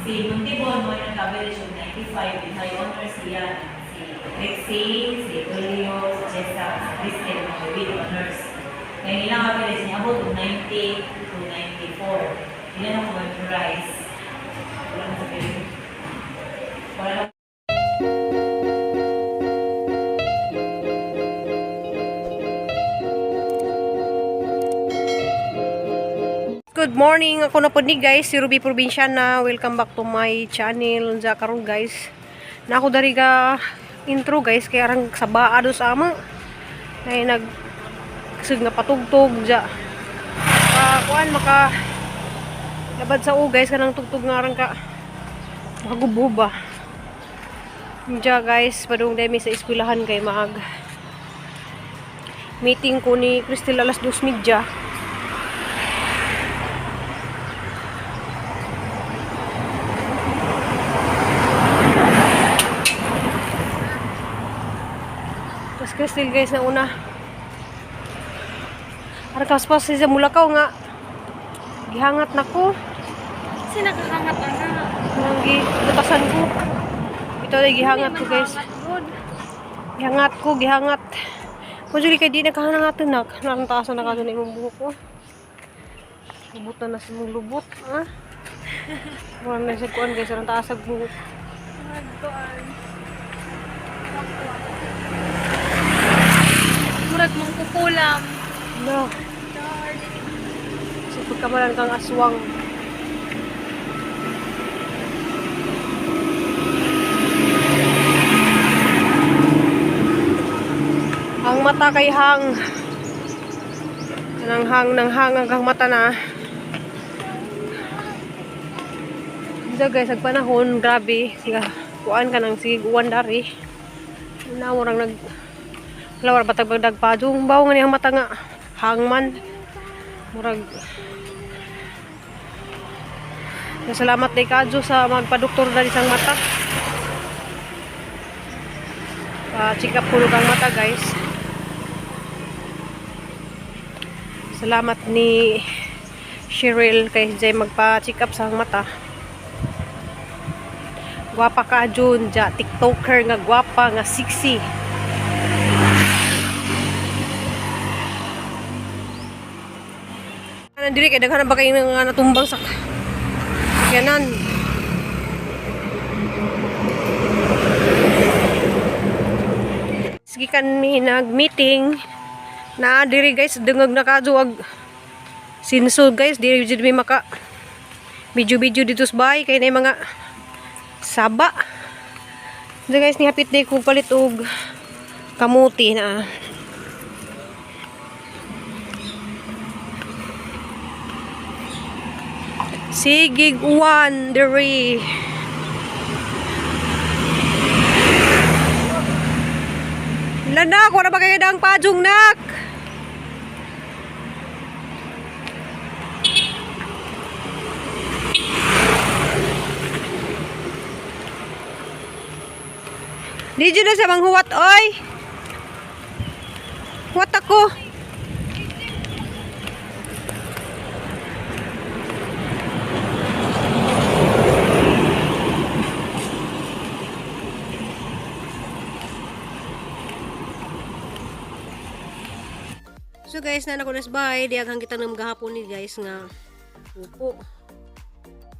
Si Montibon mo yung average of 95 with high honors siya. Si Rexy, si Julio, si Jessa, si Cristel, mga with honors. Kaya ilang average niya abot og 90 to 94. Ilan ang memorize? Wala na sa pili. Wala na. Good morning! Ako na po ni guys, si Ruby Provinciana. Welcome back to my channel. Unsa karon guys. Na ako dari ga intro guys kay arang sa baa do sa ama. Nay nag kusog nga patugtog ja. Maka kuan maka labad sa u guys kanang tugtog nga arang ka makagubo ba. Unja guys, padung demi sa eskwelahan kay maag meeting ko ni Cristel alas 2:30. Tapos Cristel guys na una. Arkas pa siya mulakaw nga. Gihangat na ko. Kasi nakakangat ana. Nang gibutasan ko. Ito ay gihangat ko guys. Gihangat ko, gihangat. Kung juli kay di nakahangat nak. Nakantaas na nakaso na imong buhok ko. Lubot na na sa imong lubot. Ah. Wala na sa kuan guys, ang taas ang buhok. Nagkuan. Murag mong kukulam. No. Sa pagkamalan kang aswang. Ang mata kay hang. Nang hang nang hang ang kang mata na. Dito guys, ag panahon, grabe. Sige, kuan ka nang sige uwan dari. Na murang nag Lawar batag bagdag pa dung baw nga niyang mata nga hangman. Murag Salamat day kadyo sa magpadoktor dali sang mata. Pa-check up ko kang mata guys. Salamat ni Cheryl kay Jay magpa-check up sa mata. Gwapa ka Jun, ja TikToker nga gwapa nga sexy. Ano diri kay daghan na ba kayo nga natumbang sa sakyanan? Sige kan mi nag-meeting na diri guys dungog na kadyo ag sinso guys diri jud mi maka video-video dito sa bahay kay na mga saba. So guys ni hapit day ko palit og kamuti na. Sigig uwan diri. Lanak, wala ba kayo dang pajong nak? Di dyan na sa manghuwat, oy. Huwat ako. So guys, na ko nas bahay, diaghang kita ng gahapon ni guys nga upo.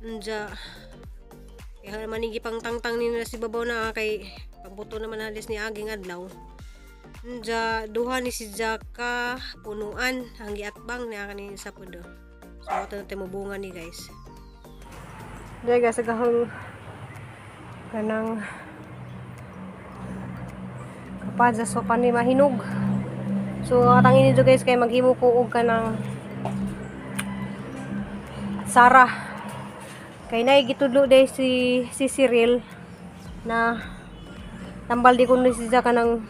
Anja. Kaya naman ni pang tangtang ni na si babaw na kay pagbuto naman halis ni aging adlaw. Anja duha ni si Jaka punuan ang giatbang niya kani sa pudo. So ato na mo bunga ni guys. Diya guys, agahang kanang kapad sa sopa ni mahinog. So atangin nito guys kay maghimo ko og kanang Sara. Kay nay gitudlo day si si Cyril na tambal di kuno siya kanang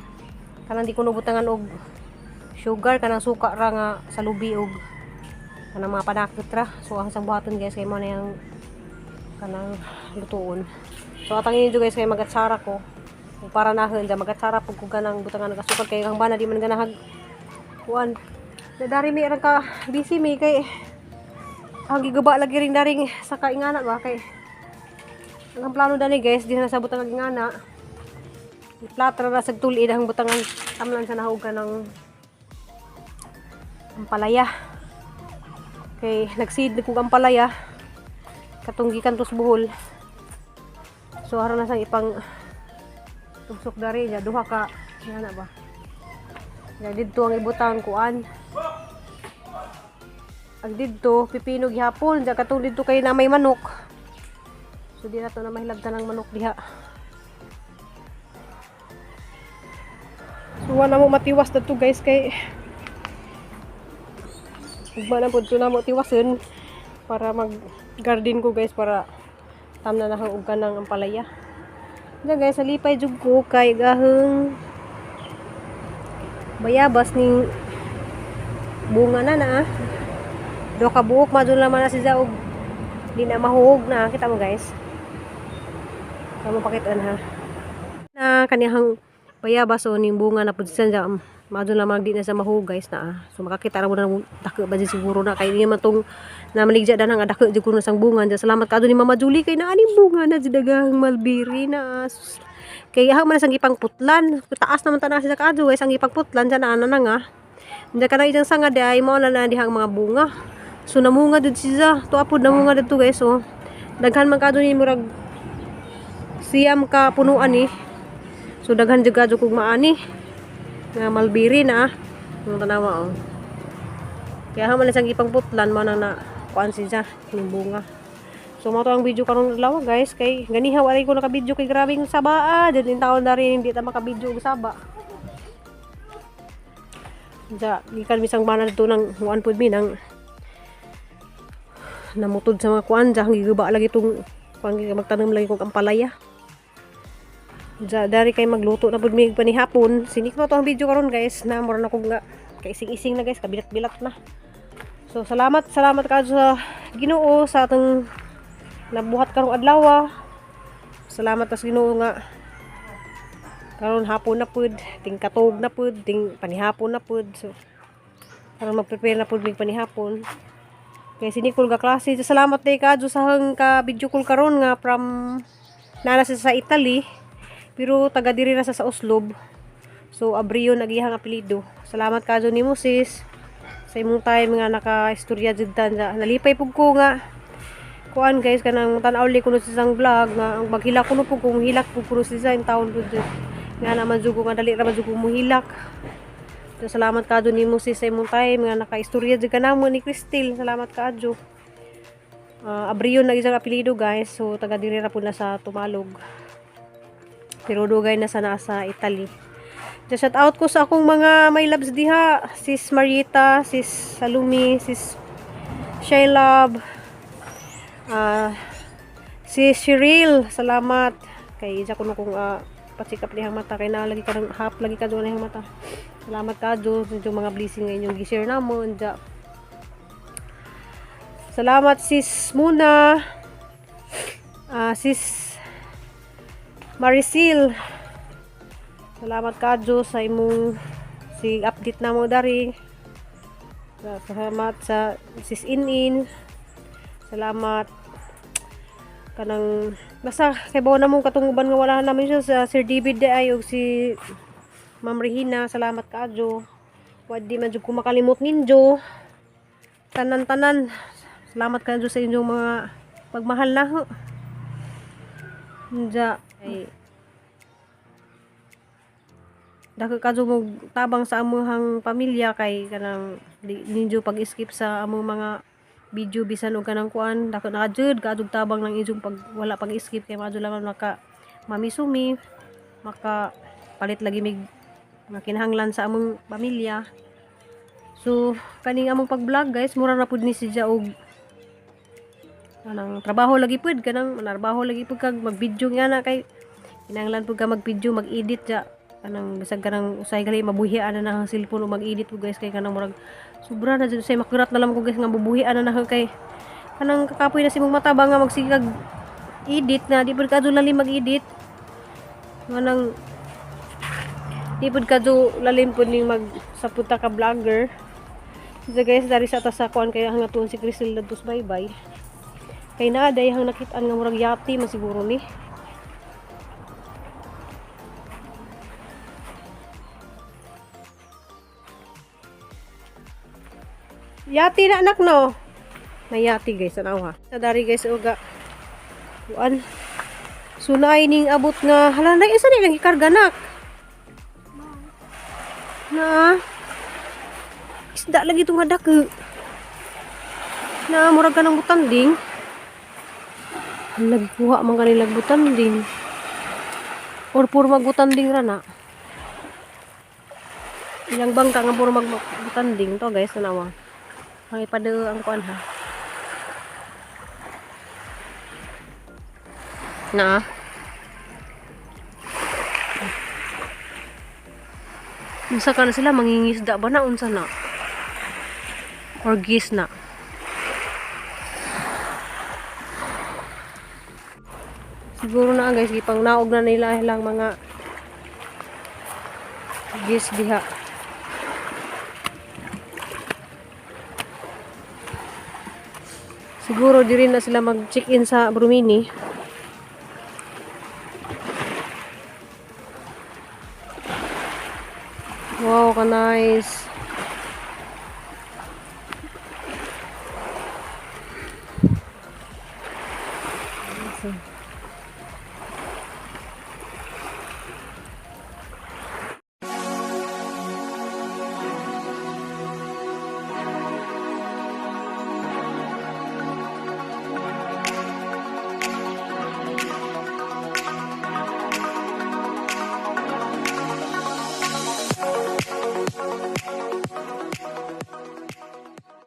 kanang di kuno butangan og sugar kanang suka ra nga sa lubi og kanang mga panakit ra. So ang sang buhaton guys kay mo na yang kanang lutuon. So atangin nito guys kay magatsara ko. Kung para nahon dya magatsara pug ko ganang butangan og asukal kay ang bana di man ganahag kuan. Na dari mi arang ka busy mi kay ang gigaba lagi ring daring sa kaingana ba kay Ang plano dani, guys, di na sa butang ngana. Platra ra sa tulid ang butangan tamlan sa nahog ka ng ampalaya. Kay nagseed kog ampalaya katong gikan tos Bohol. So aron na sang ipang tugsok dari ja duha ka ngana ba. Ya didto ang ibutang kuan. Ang didto pipino gihapon ja katong didto kay na may manok. So di na to na mahilabtan ng manok diha. So wala mo matiwas dadto, guys, kay ugma na pud to na mo tiwason para mag garden ko, guys, para tamna na og kanang ampalaya. Diyan, guys, salipay jud ko kay gaheng bayabas ning bunga na na. Do ka buok madun naman na siya og di na mahuog na. Kita mo, guys. Kamo pakitaan ha. Na kaniyang bayabas o ning bunga na pud siya dyan. Madun lamang di na siya mahuog, guys, na. Ah. So makakita ra mo na dako ba di siguro na kay niya man tong namaligya dan nga dako jud kuno sang bunga. Diyan, salamat kaadto ni Mama Julie kay naani bunga na jud daghang mulberry na. Sus. Kay ha man sang gipangputlan. Taas naman tanan siya kaadto, guys, ang gipangputlan dyan ana na nga. Hindi ka na isang sanga di ay mao na na dihang mga bunga. So namunga jud siya. Tuwa pud namunga didto, guys, oh. Daghan man kaadto ni murag siyam ka punuan ni. So daghan jud kadto kog maani nga mulberry na ah. Ang tanawa oh. Kaya man sang gipangputlan mo na na kuan siya ning bunga. So mao to ang video karong adlaw, guys, kay ganiha wala ko naka-video kay grabing saba ah. Dyan taon na rin hindi ta maka-video og saba. Ja, gikan misang bana dito ng kuan pud mi nang namutod sa mga kuan ja giguba lagi tong kuan kay magtanom lagi kog ampalaya. Ja, dari kay magluto na pud mi panihapon. Sinik mo to ang video karon, guys, na mura na kog nga kaising-ising na, guys, kabilat-bilat na. So salamat, salamat ka sa Ginoo sa atong nabuhat karong adlaw. Salamat sa Ginoo nga karon hapon na pud, ting katog na pud, ting panihapon na pud. So karon mag-prepare na pud mig panihapon. Kay si Nicole ga klase. So, salamat day ka sa hang ka video call karon nga from nana siya sa Italy pero taga diri na sa Oslob. So Abrio nagihang apelyido. Salamat ka nimo, sis, sa imong time nga naka-istorya jud ta. Nalipay pug ko nga kuan, guys, kanang tan-aw li kuno sa isang vlog nga ang maghilak kuno pug kung hilak pug kuno sa taon pud nga naman jud ko nga dali ra man jud ko muhilak. So, salamat ka nimo, sis, sa imong time nga naka-istorya jud ka namo ni Cristel. Salamat kaadyo. Abrio na isang apelyido, guys. So taga diri ra pud na sa Tumalog. Pero dugay na sa nasa Italy. So, shout out ko sa akong mga my loves diha, sis Marieta, sis Salumi, sis Shailab, si Cheryl, salamat. Kay isa ko kung pasikap niyang mata kay na lagi ka ng hap lagi ka doon niyang mata. Salamat ka do sa inyong mga blessing nga inyong gi-share namo. Anja. Salamat, sis Muna. Sis Marisil. Salamat kadyo sa imong si update na mo dari. Salamat sa sis Inin. Salamat kanang basta kay bawo na mo katong uban nga wala namin siya sa Sir David de ay ug si Ma'am Regina, salamat kaadyo. Wa di man jud ko makalimot ninyo. Tanan-tanan. Salamat kaadyo sa inyong mga pagmahal na ho. Nja ay dako kadyo mo tabang sa among pamilya kay kanang ninyo pag-skip sa among mga video bisan og kanang kuan dako na jud kaadtog tabang ng inyong pag wala pag-skip kay madyo lang maka mamisumi maka palit lagi mig mga kinahanglan sa among pamilya. So kaning among pag-vlog, guys, mura na pud ni siya og kanang trabaho lagi pud, kanang trabaho lagi pud kag mag-video nga na kay kinahanglan pud ka mag-video, mag-edit ja kanang bisag kanang usay gali mabuhian na ang cellphone o mag-edit po, guys, kay kanang murag sobra na jud say makurat na lang ko, guys, nga bubuhian na na kay kanang kakapoy na si mong mata ba nga magsigag edit na di pud ka lalim mag-edit, kanang di pud ka lalim pud ning mag sa punta ka vlogger. So guys, dari sa ta sa kuan kay hangatuon si Crisel Lados, bye bye. Kay naa day hang nakitaan nga murag yate man siguro ni. Yate na anak no. Nayati guys, tanaw ha. Sa dari guys uga. Kuan. Sunay ning abot nga hala na isa ni lang ikarga nak. Na. Isda lagi itong dako. Na murag ka ng butanding. Nagkuha man kanila butanding. Or puro magbutanding ra na. Ilang bangka nga puro magbutanding to guys, tanawa. Ang ipadeo ang kuan ha. Na. Unsa ka na sila mangingisda ba na unsa na? Or gis na? Siguro na guys, gipang naog na nila ilang mga gis diha. Siguro di rin na sila mag-check-in sa Brumini. Wow, ka-nice.